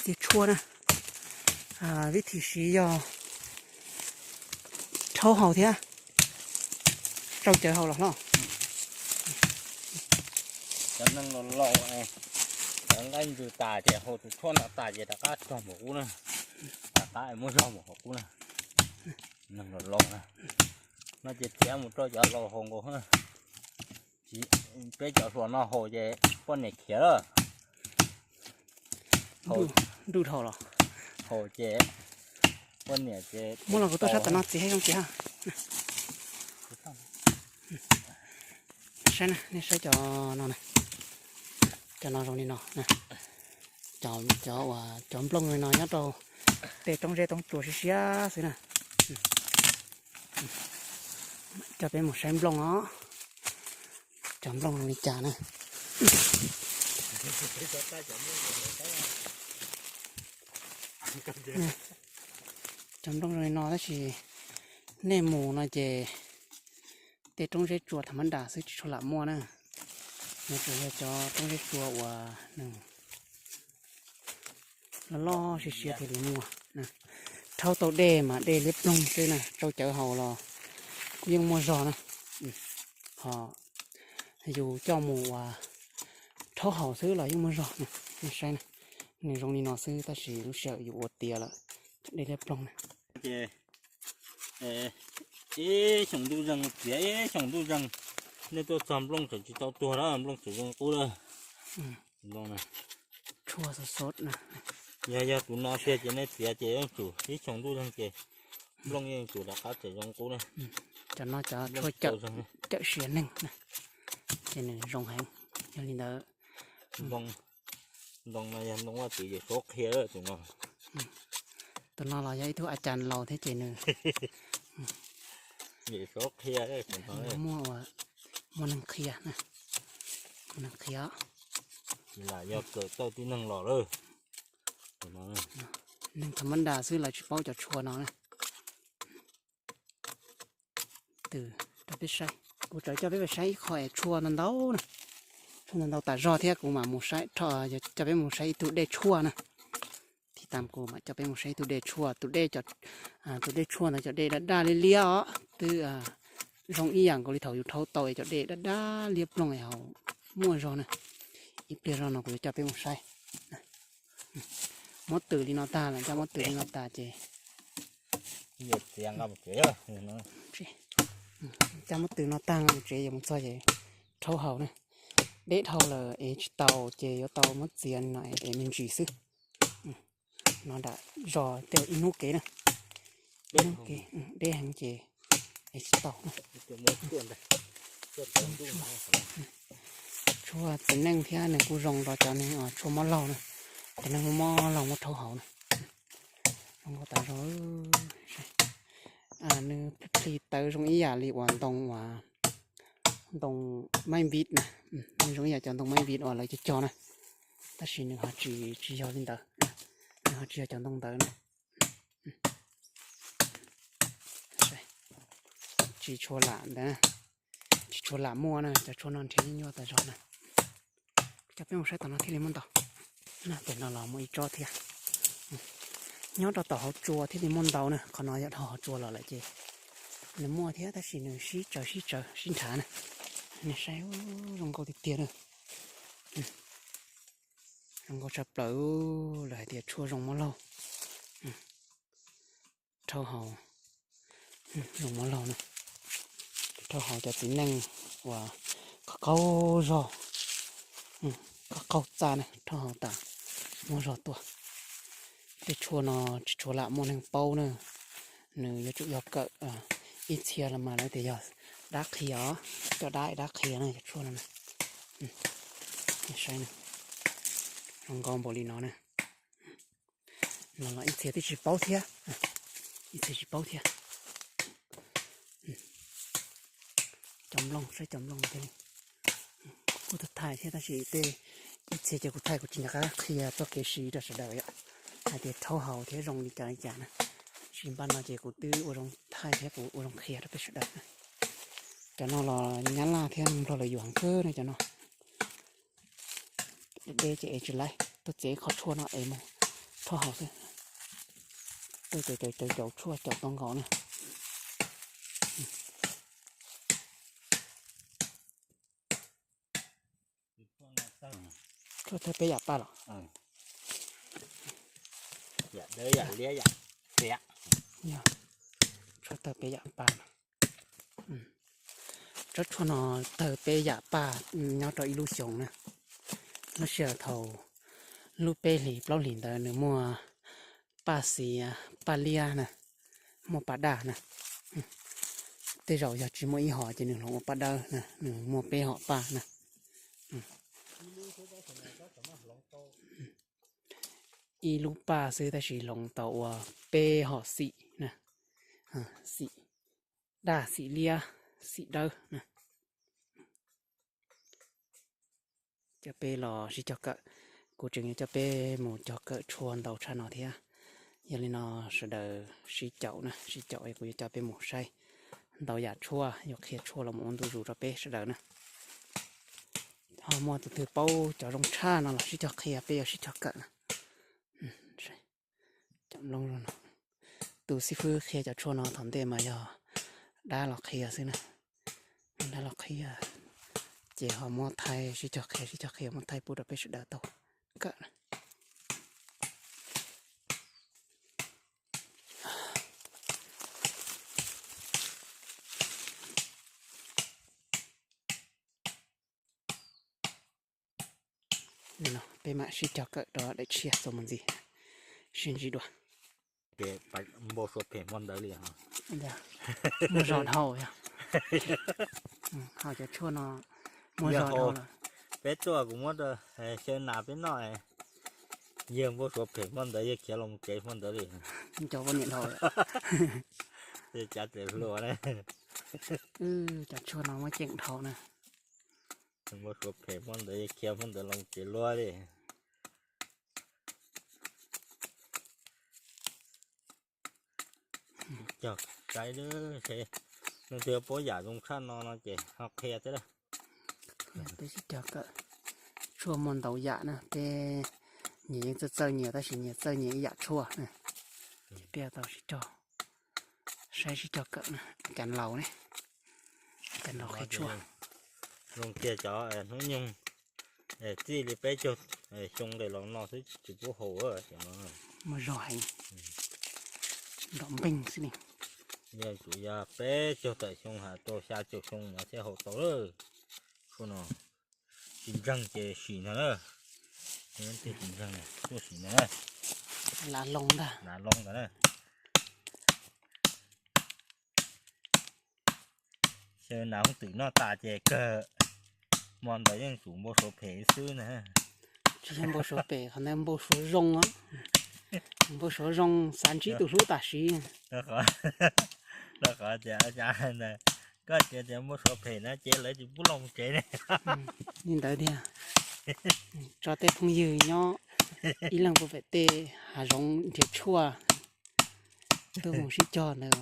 Txiav tshuaj na, vib thim siv yog rhaub haus thiab tsau cawv haus los hlob. Cov neeg laus laus, cov nqaij ntsws tas ces haus tus tshuaj no tas ces rov qab rog mus qub na, rov qab muab zog mus hauv qub na. Neeg laus laus na, no ces txiav mus rau cov laus haus nkaus. Peb cov hluas no haus ces poj niam khiav lawm. Nruj dhau los. Haus ces poj niam ces muab los kuv tuaj sab tom no txiav zoo txiav ha. Saib na, nej saib cov no na, cov no zoo li no na, cov uas cov nplooj li no nyob rau tej roob zeb roob tsuas siab siab xwb na. Coj peb mus saib nplooj os, cov nplooj zoo li cas na. Cov nplooj zoo li no tab sis nej mus no ces tej roob zeb tsuas tham mab das xwb tsis tshua lam muaj na. Nws tsuas yog cov roob zeb tsuas uas nws loj loj siab siab thiaj li muaj. Rhaub tau dej mas dej liab ploog xwb na, tsau cawv haus los kuj yeej muaj zog na. Ho yus coj mus uas rhaub haus xwb los yeej muaj zog na. Nej saib na, nws zoo li no xwb tab sis lub sij hawm yus ua tiav lawm, cov dej liab ploog na. Ib xyoos ntuj zeeg txiav ib xyoos ntuj zeeg, nej tuaj txog nplooj tseem tsis tau tuag lawm, nplooj tseem zoo qub lawm. Tshuaj sov sov na. Yog yog tus no tiag ces nej txiav ces yeej tsum ib xyoos ntuj zeeg ces nplooj yeej tsum rov qab tseem zoo qub na. Cov no cov tshuaj cawm siav neeg na, ces nws zoo heev. Yog li ntawd, ntoo no yog ntoo vaj tsev ces suav qhia tus no. Tus no los yog ib tug a cas laus thiab ces nws suav qhia, muaj, muaj neeg qhia, muaj neeg qhia. Lam yog kawm tau tib neeg los lawm. Neeg tham mab das xwb lawv tsis paub cov tshuaj no na. Twb rau peb saib, kuv tseem coj peb saib ib qho es tshuaj ntau ntau na, tshuaj ntau ntau tas zog thiab kuv mam mus saib, coj peb mus saib ib tug dej tshuaj na. Thib tam kuv mam coj peb mus saib ib tug dej tshuaj, tus dej, tus dej tshuaj ntawd cov dej daj daj liab liab os, twb zoo ib yam nkaus li thaum yus rhaub tau es cov dej daj daj liab ploog es haus muaj zog na. Ib pliag zog no kuv yuav coj peb mus saib. Muab twm li no tag lawm, coj muab twm li no tas ces coj muab twm no tag nqa mus tsev yuav mus txog ces rhaub haus na. Deb dhau lawm es tsis tau ces yuav tau muab txiav li no es me ntsis xwb. No nram zos tej ib hnub kev na, ib hnub kev deb heev ces es tsis tau na. Tshuaj txiv neej thiab nws kuj zoo rau cov neeg tshuaj mob laug na, cov neeg mob laug muab rhaub haus na. Zoo nkauj tas zog. Nws plhis tawv zoo ib yam li uas ntoo uas ntoo maib npib na, nws zoo ib yam cov ntoo maib npib uas lawv cog cog na, tab sis nws ho tsis, tsis yog li ntawd, nws ho tsis yog cov ntoo ntawd na. Tsis tshua lam ntawd, tsis tshua lam muaj na, cov tshuaj no nrhiav nyuaj nyuaj tas zog na. Coj peb mus saib tom no thiaj li muaj ntau. Tam no los muaj ib tsob thiab. Nyob rau tom hauv tsua thiaj li muaj ntau na, qhov no yog dhau hauv tsua los lawm ces nws muaj thiab tab sis nws sib tsawv sib tsawv sib nrhav na. Nej saib, zoo nkauj tiag tiag na. Zoo nkauj tshaj plaws, lawv hais tias tshuaj zoo mob laug. Rhaub haus, zoo mob laug na. Rhaub haus cov txiv neej uas qaug qaug zog, qaug qaug txaj na, rhaub haus tas muaj zog tuaj. Tej tshuaj no tsis tshua lam muaj neeg paub na, nws yuav tsum yog kawm ib txhia los mas lawv tias yog dab qhia os, coj dab dab qhia na cov tshuaj no na. Saib na, zoo nkauj npaum li no na. No los ib txhia twb tsis paub thiab, ib txhia tsis paub thiab. Cov nplooj, saib cov nplooj thiab. Kuj tau thaij thiab tab sis tej ib txhia ces kuv thaij kuv tsis nco qab qhia txoj kev siv rau sawv daws yom, hais tias rhaub haus thiab zoo li cas li cas na. Sis npaj no ces kuv twb ua zoo thaij thiab kuv ua zoo qhia rau peb sawv daws na. Cov no los nyab laj thiab nplog lawv yuav heev kawg na cov no. Deb deb ces ev tsis laib, tuaj txiav ib qho tshuaj no ev mus Tho hauv xwb. Caum caum caum caum tshuaj caum tau nkaus na. Tshuaj tawg peb yam paj los? Yog, tshuaj tawg peb yam paj no. Tsob tshuaj no tawg peb yam paj nyob rau ib lub xyoos na. Lub sij hawm thaum lub peb hlis plaub hlis ntawd nws muaj paj xiav paj liab na, muaj paj daj na. Tej zaum yog tsis muaj ib hom ces nws hloov ua paj dawb na, nws muaj peb hom paj na. Ib lub paj xwb tab sis hloov tau ua peb hom xim na, xim daj xim liab xim dawb na. Coj peb los sib cog kawm, kuv tseem yuav coj peb mus cog kawm tshuaj ntau tshaj no thiab. Yog li no sawv daws sib caum na, sib caum kuv yuav coj peb mus saib ntau yam tshuaj, yuav qhia tshuaj los mus ua ntu zus rau peb sawv daws na. Ho muaj tus twg paub cov zoo tshaj no los sib cog qhia, peb yuav sib cog kawm na. Tus xib fwb qhia cov tshuaj no thaum ntej mas yog dab los qhia xwb na. Dab los qhia ces ho muab thaij sib cog qhia sib cog qhia muab thaij pub rau peb sawv daws tau kawm na. Peb mam sib cog kawm rau daim tshiab txuas mus ntxiv, sib ntsib dua. Npau suav phem hmo ntawd li. Muaj zog dhau yog. Ho cov tshuaj no muaj zog dhau lawm. Peb tuaj kuv muab rau xyaw nas peb noj. Yawg npau suav phem hmo ntawd yawg khiav los tsev hmo ntawd li. Cov ua niam dhau. Cav txawm hluas na. Cov tshuaj no muaj ceem dhau na. Npau suav phem hmo ntawd yawg khiav hmo ntawd los tsev luaj li. Cog saib lawm, leej twg paub yam zoo tshaj no no ces ho qhia thiab lawm. Peb sib cog kawm, tshuaj muaj ntau yam na, peb nyias yeej txawj txawj nyias tab sis nyias txawj nyias ib yam tshuaj na. Ces peb tau sib cog saib sib cog kawm na, cas laus ne, cas laus qhia tshuaj. Zoo kiag cov hnub nyoog txij li peb caug xyoo nqis los no xwb tsis pub haus. Muaj zog heev, nrov npeeg xwb ne. Yog tsum yog peb caug tawm xyoo has rau xya caum xyoo no thiaj haus tau lawm. Tshuaj no tsis ntseeg ces sim no na. Tej tsis ntseeg tuaj sim no na. Lav loo ntag, lav loo ntag na. Xyaw nas hooj twm noj tas ces kawg, hmo ntawd yeej tsum npau suav phem xwb na. Tsis yog npau suav phem, qhov ntawd npau suav zoo, npau suav zoo xav ntsib tus hlub tam sim. Rau qhov tias, koj tias tias npau suav phem na ces lawv tsis pub los tsev ne. Li ntawd tiag, tso tej phooj ywg nyob ib leeg puag pem tej hav zoov nrhiav tshuaj, tuaj mus sib cog ntawd.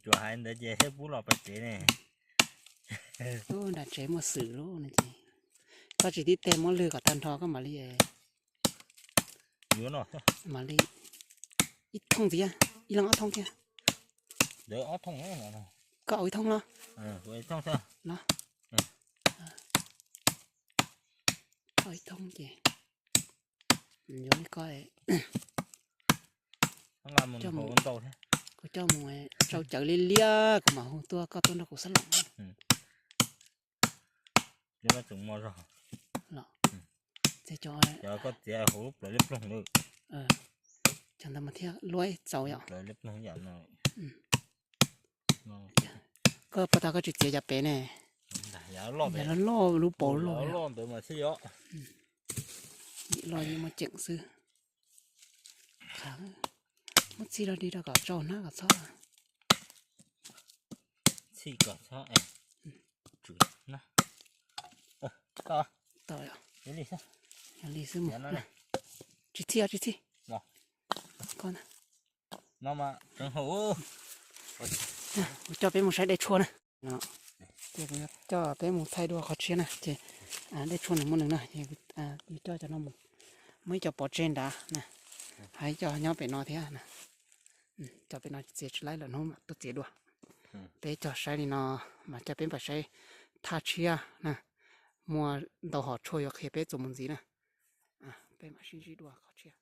Tsuas hais ntawd ces thiaj pub los pem tsev ne. Ub, nram tsev muaj xwm lub no ces koj tsis tib teg muab lwg kom tag nrho koj mam li, mam li ib thooj ntxiv, ib leeg ob thooj thiab. Koj ua ib thooj los? Los, koj ua ib thooj ces yuav li koj, kuv coj mus tsau cawv liab liab kuv mam hu tuaj koj tuaj nrog kuv xab laum. Los, cov koj txiav hauv lub plawv liab ploog lawm, cov ntawd mas thiaj luab txaus yom. Koj puas tas koj tsis txiav cov pem ne? Yog loj loj lub paus loj ntawd mas thiaj yom. Yim loj yeej muaj ceem xwb. Muab txhij rau dig rau kom tsau hnab kom txhob. Txhij kom txhob, tsw hnab. Tau, yog li xwb mus. Tsis txhij, tsis txhij. Koj no mas tseev hau. Kuv coj peb mus saib dej tshuaj na. Ces kuv coj peb mus thaij dua qhov tshiab na ces dej tshuaj nws muaj nws na ces kuv coj cov no mus Muaj ib co pov tseg nrad na, hais ib co nyob pem no thiab na. Cov pem no txiav tsis laib lawm, hnub mam tuaj txiav dua. Peb cog saib li no, mas coj peb mam saib thaj tshiab na, muaj ntau hom tshuaj yuav qhia peb txuas mus ntxiv na. Peb mam sib ntsib dua qhov tshiab.